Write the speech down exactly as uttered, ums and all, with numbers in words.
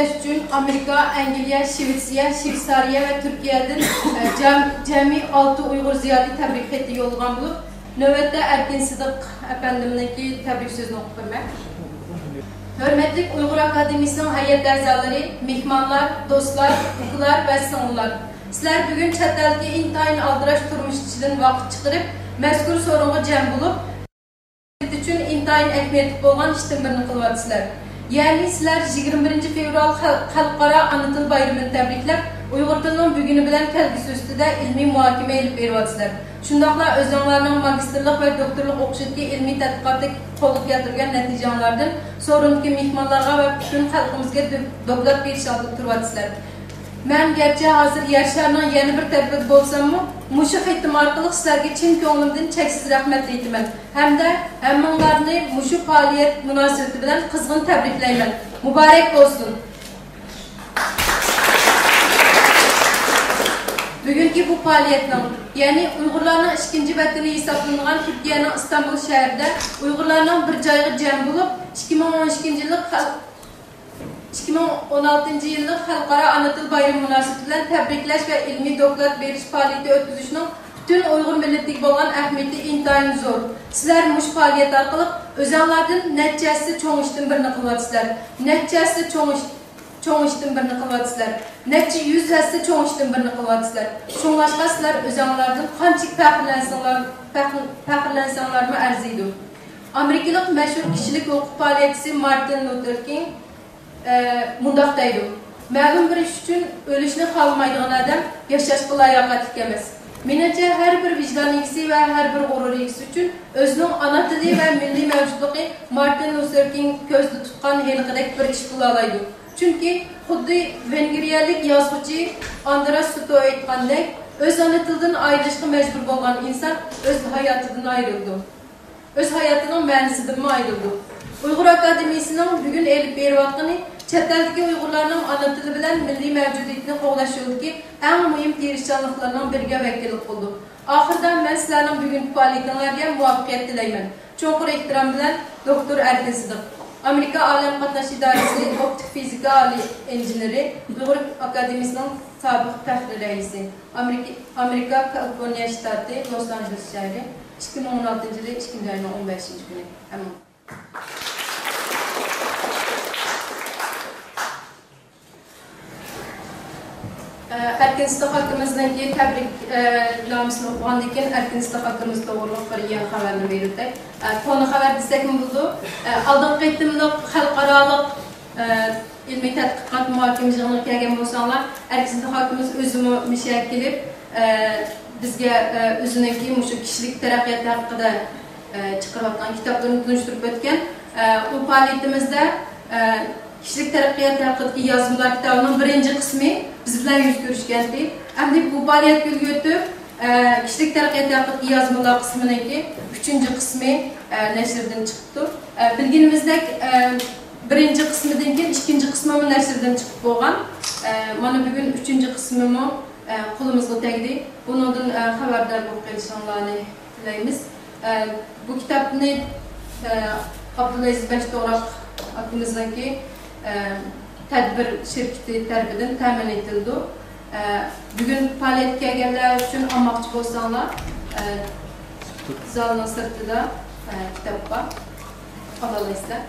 ئۈچۈن ئامېرىكا، ئەنگلىيە، شىۋېتسىيە، شۋېتسارىيە ۋە تۈركىيەدىن، ئە، جەم-، جەمئىي ئالتە ئۇيغۇر زىيالىي تەبرىك خېتى يوللىغان بولۇپ، نۆۋەتتە ئەركىن سىدىق ئەپەندىمنىڭكى تەبرىك سۆزىنى ئوقۇپ بېرىمەن. ھۆرمەتلىك ئۇيغۇر ئاكادېمىيىسىنىڭ ھەيئەت ئەزالىرى، مېھمانلار، دوستلار، ئۇكىلار ۋە سىڭىللار! سىلەر بۈگۈن چەت ئەلدىكى ئىنتايىن ئالدىراش تۇرمۇش ئىچىدىن ۋاقىت چىقىرىپ، مەزكۇر سورۇنغا جەم بولۇپ، ئۈچۈن ئىنتايىن ئەھمىيەتلىك بولغان ئىشتىن بىرنى قىلىۋاتىسىلەر. يەنى سىلەر يىگىرمە بىرىنچى فېۋرال خەل-، خەلقئارا ئانا تىل بايرىمىنى تەبرىكلەپ، ئۇيغۇر تىلىنىڭ بۈگۈنى بىلەن كەلگۈسى ئۈستىدە ئىلمىي مۇھاكىمە ئېلىپ بېرىۋاتىسىلەر. شۇنداقلا ئۆزۈڭلارنىڭ ماگىستىرلىق ۋە دوكتورلۇق ئوقۇشىدىكى ئىلمىي تەتقىقاتتا قولغا كەلتۈرگەن نەتىجەڭلاردىن سورۇندىكى مېھمانلارغا ۋە پۈتۈن خەلقىمىزگە دو-، دوكلات بېرىش ئالدىدا تۇرۇۋاتىسىلەر. مەن گەرچە ھازىر يەر شارىنىڭ يەنە بىر تەرىپىدە بولساممۇ، مۇشۇ خېتىم ئارقىلىق سىلەرگە چىن كۆڭلۈمدىن چەكسىز رەھمەت ئېيتىمەن ھەمدە ھەممىڭلارنى مۇشۇ پائالىيەت مۇناسىۋىتى بىلەن قىزغىن تەبرىكلەيمەن. مۇبارەك بولسۇن! بۈگۈنكى بۇ پائالىيەتنىڭ، يەنى ئۇيغۇرلارنىڭ ئىككىنچى ۋەتىنى ھېسابلىنىدىغان تۈركىيەنىڭ ئىستانبۇل شەھىرىدە ئۇيغۇرلارنىڭ بىر جايغا جەم بولۇپ، ئىككى مىڭ ئون ئىككىنچى يىللىق خەل-، ئىككى مىڭ ئون ئالتىنچى يىللىق خەلقئارا ئانا تىل بايرىمى مۇناسىۋىتى بىلەن تەبرىكلەش ۋە ئىلمىي دوكلات بېرىش پائالىيىتى ئۆتكۈزۈشنىڭ پۈتۈن ئۇيغۇر مىللىتىگە بولغان ئەھمىيىتى ئىنتايىن زور. سىلەر مۇشۇ پائالىيەت ئارقىلىق ئۆزەڭلاردىن نەچچە ھەسسە چوڭ ئىشتىن بىرنى قىلىۋاتىسىلەر. نەچچە ھەسسە چوڭ ئىش، چوڭ ئىشتىن بىرنى قىلىۋاتىسىلەر. نەچچە يۈز ھەسسە چوڭ ئىشتىن بىرنى قىلىۋاتىسىلەر. شۇڭلاشقا سىلەر ئۆزەڭلاردىن قانچىلىك پەخىرلەنسەڭلار، پەخىر-، پەخىرلەنسەڭلارمۇ ئەرزىيدۇ. ئامېرىكىلىق مەشھۇر كىشىلىك ھوقۇق پائالىيەتچىسى مارتىن لۇتېر كىڭ ئە، مۇنداق دەيدۇ، مەلۇم بىر ئىش ئۈچۈن ئۆلۈشنى خالىمايدىغان ئادەم ياشاشقا لاياقەتلىك ئەمەس. مېنىڭچە، ھەر بىر ۋىجدان ئىگىسى ۋە ھەر بىر غۇرۇر ئىگىسى ئۈچۈن ئۆزىنىڭ ئانا تىلى ۋە مىللىي مەۋجۇتلۇقى مارتىن لۇتېر كىڭ كۆزدە تۇتقان ھېلىقىدەك بىر ئىش بولالايدۇ. چۈنكى، خۇددى ۋېنگرىيەلىك يازغۇچى ئاندراس سۇتو ئېيتقاندەك، ئۆز ئانا تىلىدىن ئايرىلىشقا مەجبۇر بولغان ئىنسان ئۆز ھاياتىدىن ئايرىلىدۇ. ئۆز ھاياتىنىڭ مەنىسىدىنمۇ ئايرىلىدۇ. ئۇيغۇر ئاكادېمىيىسىنىڭ بۈگۈن ئېلىپ بېرىۋاتقىنى چەت ئەلدىكى ئۇيغۇرلارنىڭ ئانا تىلى بىلەن مىللىي مەۋجۇدىيىتىنى قوغداش يولىدىكى ئەڭ مۇھىم تىرىشچانلىقلىرىنىڭ بىرىگە ۋەكىللىك قىلىدۇ. ئاخىرىدا مەن سىلەرنىڭ بۈگۈنكى پائالىيىتىڭلارگە مۇۋەپپەقىيەت تىلەيمەن. چوڭقۇر ئېھتىرام بىلەن، دوكتور ئەركىن سىدىق، ئامېرىكا ئالەم قاتناش ئىدارىسى ئوپتىك فىزىكا ئالىي ئىنژېنېرى، ئۇيغۇر ئاكادېمىيىسىنىڭ سابىق پەخرىي رەئىسى. ئامېرىكا، ئامېرىكا كالىفورنىيە شتاتى، لوس ئانژېلېس شەھىرى، ئىككى مىڭ ئون ئالتىنچى يىلى ئىككىنچى ئاينىڭ ئون بەشىنچى كۈنى. ئەمىن. ئەركىن سىدىق ئاكىمىزنىڭكى تەبرىك، ئە، نامىسىنى ئوقۇغاندىن كېيىن، ئەركىن سىدىق ئاكىمىز توغرۇلۇق بىر يېڭى خەۋەرنى بېرىۋېتەي. ئە، كونا خەۋەر دېسەكمۇ بولىدۇ. ئە، ئالدىنقى قېتىملىق خەلقئارالىق، ئە، ئىلمىي تەتقىقات مۇھاكىمە يىغىنىغا كەلگەن بولساڭلار، ئەركىن سىدىق ئاكىمىز ئۆزىمۇ مىشەگە كېلىپ، ئە، بىزگە، ئە، ئۆزىنىڭكى مۇشۇ كىشىلىك تەرەققىيات ھەققىدە، ئە، چىقىرىۋاتقان كىتابلىرىنى تونۇشتۇرۇپ ئۆتكەن. ئە، ئۇ پائالىيىتىمىزدە، ئە، كىشىلىك تەرەققىيات ھەققىدىكى يازمىلار كىتابىنىڭ بىرىنچى قىسمى بىز بىلەن يۈز كۆرۈشكەنىدى. ئەمدى بۇ پائالىيەتكە ئۈلگۈرتۈپ، ئە، كىشىلىك تەرەققىيات ھەققىدىكى يازمىلار قىسمىنىڭكى ئۈچىنچى قىسمى، ئە، نەشردىن چىقىپتۇ. ئە، بىلگىنىمىزدەك، ئە، بىرىنچى قىسمىدىن كېيىن ئىككىنچى قىسمىمۇ نەشردىن چىقىپ بولغان. ئە، مانا بۈگۈن ئۈچىنچى قىسمىمۇ، ئە، قولىمىزغا تەگدى. بۇنىڭدىن، ئە، خەۋەردار بولۇپ قېلىشىڭلارنى تىلەيمىز. ئە، بۇ كىتابنى، ئە، ئابدۇلئەزىز بەشتوغراق ئاكىمىزنىڭكى، ئە، تەدبىر شىركىتى تەرىپىدىن تەمىن ئېتىلىدۇ. ئە، بۈگۈن پائالىيەتكە كەلگەنلەر ئۈچۈن ئالماقچى بولساڭلار، ئە، زالنىڭ سىرتىدا، ئە، كىتاب بار. ئالالايسىلەر.